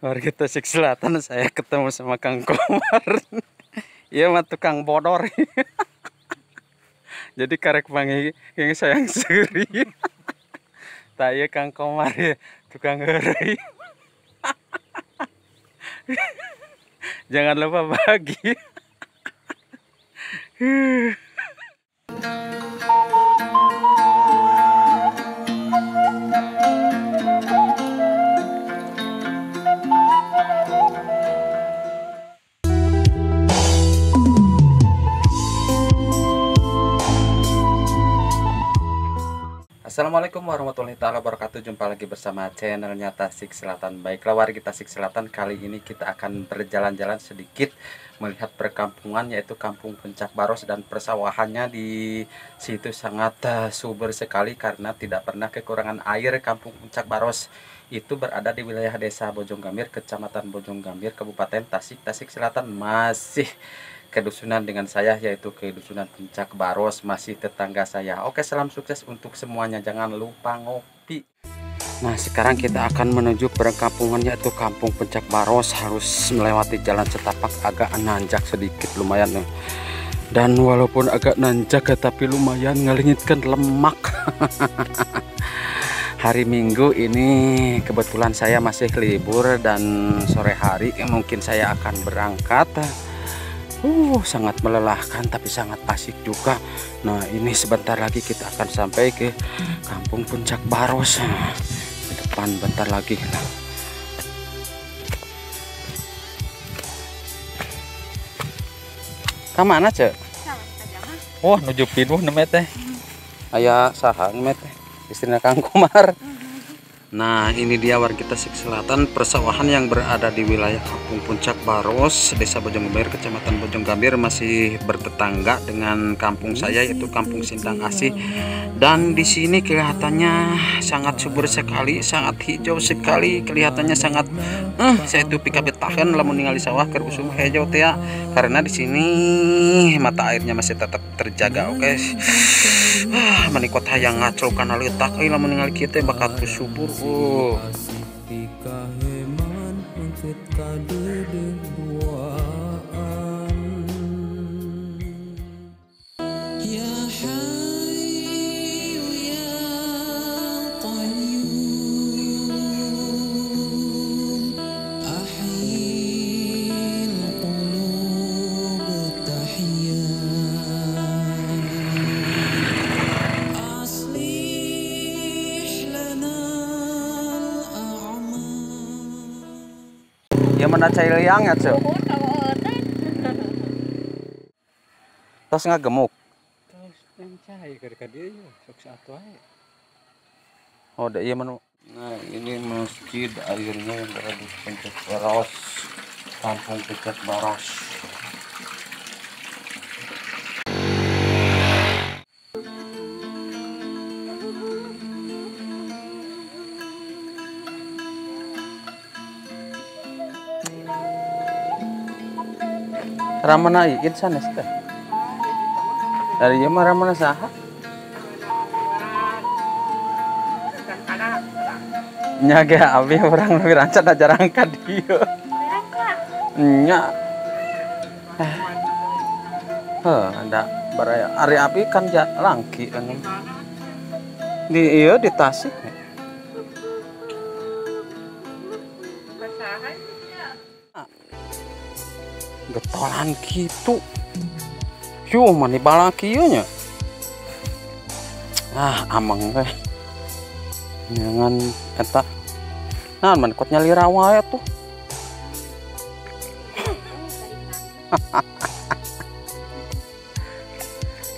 Warga Tasik Selatan, saya ketemu sama Kang Komar. Iya mah tukang bodor. Jadi karek panggil yang sayang suri. Tak iya Kang Komar ya, tukang heureuy. Jangan lupa bagi. Assalamualaikum warahmatullahi taala wabarakatuh. Jumpa lagi bersama channelnya Tasik Selatan. Baiklah warga Tasik Selatan, kali ini kita akan berjalan-jalan sedikit melihat perkampungan, yaitu Kampung Puncak Baros, dan persawahannya di situ sangat subur sekali karena tidak pernah kekurangan air. Kampung Puncak Baros itu berada di wilayah Desa Bojonggambir, Kecamatan Bojonggambir, Kabupaten Tasik, Tasik Selatan. Masih kedusunan dengan saya, yaitu kedusunan Puncak Baros, masih tetangga saya. Oke, salam sukses untuk semuanya, jangan lupa ngopi. Nah, sekarang kita akan menuju perkampungan, yaitu Kampung Puncak Baros. Harus melewati jalan setapak agak nanjak sedikit, lumayan nih. Dan walaupun agak nanjak tapi lumayan ngelingitkan lemak. Hari Minggu ini kebetulan saya masih libur dan sore hari mungkin saya akan berangkat. Sangat melelahkan tapi sangat asik juga. Nah, ini sebentar lagi kita akan sampai ke Kampung Puncak Baros. Nah, di depan bentar lagi. Nah. Ka mana, Cek? Wah, nuju pinuh neme teh. Aya saha neme teh? Istrina Kang Komar. Nah, ini dia warga Tasik Selatan, persawahan yang berada di wilayah Kampung Puncak Baros, Desa Bojonggambir, Kecamatan Bojonggambir, masih bertetangga dengan kampung saya, yaitu Kampung Sindang Asih. Dan di sini kelihatannya sangat subur sekali, sangat hijau sekali, kelihatannya sangat saya itu pikabetahan lamun ningali sawah keur usum hijau teh ya, karena di sini mata airnya masih tetap terjaga. Oke. Menikot hayang ngaco kana leutak euy lamun ningali kieu teh bakal subur. Ya mana cai liang ya, Cek? Tos ngagemuk. Tos yang cai ka dieu sok satu ae. Oh, da ieu manu. Nah, ini masjid airnya yang berada di Puncak Baros, Kampung Puncak Baros. Ramana ieu sanes teh. Dari ieu mah ramana saha? Nya ge abi urang lebih rancat jarang ka dieu. Nya. Heuh, ada baraya ari abi kan langki kan. Di ieu di Tasik. Getolan gitu. Yuh, mani balaki ieu nya. Ah, ameng teh. Jangan eta. Nah, man kot nyalira wae tuh.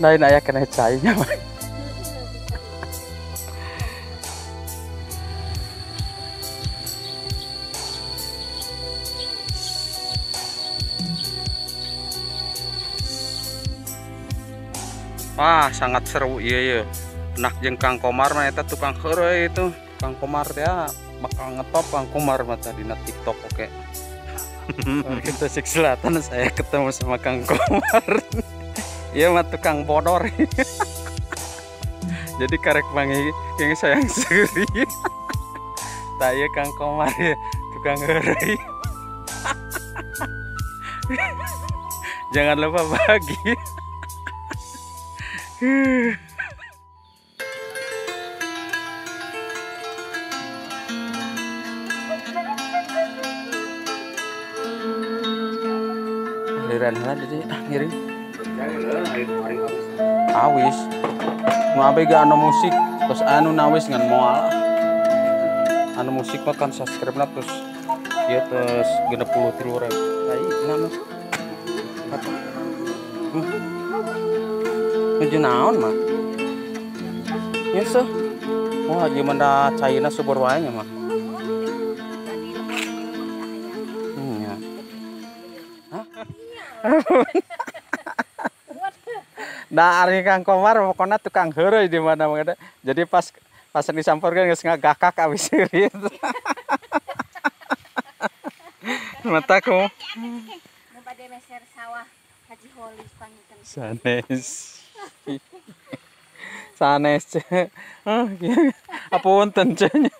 Lain aya kena cainya mah. Wah, sangat seru iya iya. Nak jeung Kang Komar mah eta tukang heureuy itu. Kang Komar teh bakal ngetop Kang Komar mah dina TikTok oke. Warga Tasik Selatan, saya ketemu sama Kang Komar. Iya mah tukang bodor. Jadi karek panggil yang sayang suri. Tak iya Kang Komar ya, tukang Tukang heureuy. Jangan lupa bagi. Aliran heula jadi ngiring. Awis. Nu abe ge anu musik, terus anu nawis ngan moal. Anu musik mah kan subscribe-na terus ieu terus 63.000. Ai naon? Nuju naon mah? Ieu seuh. Wah, ieu mah caina subur wae nya mah. Nya. Hah? Nah, ari Kang Komar pokona tukang heureuy di mana-mana. Jadi pas disamperkeun geus ngagakak abis seurit. Mata ku. Nu bade meser sawah Haji Holis panginten. Sanes. Sanes. Apunten cenah.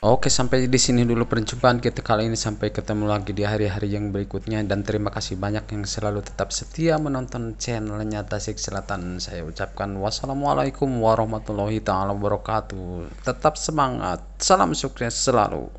Oke, sampai di sini dulu perjumpaan kita kali ini. Sampai ketemu lagi di hari-hari yang berikutnya. Dan terima kasih banyak yang selalu tetap setia menonton channelnya Tasik Selatan. Saya ucapkan wassalamualaikum warahmatullahi taala wabarakatuh. Tetap semangat, salam sukses selalu.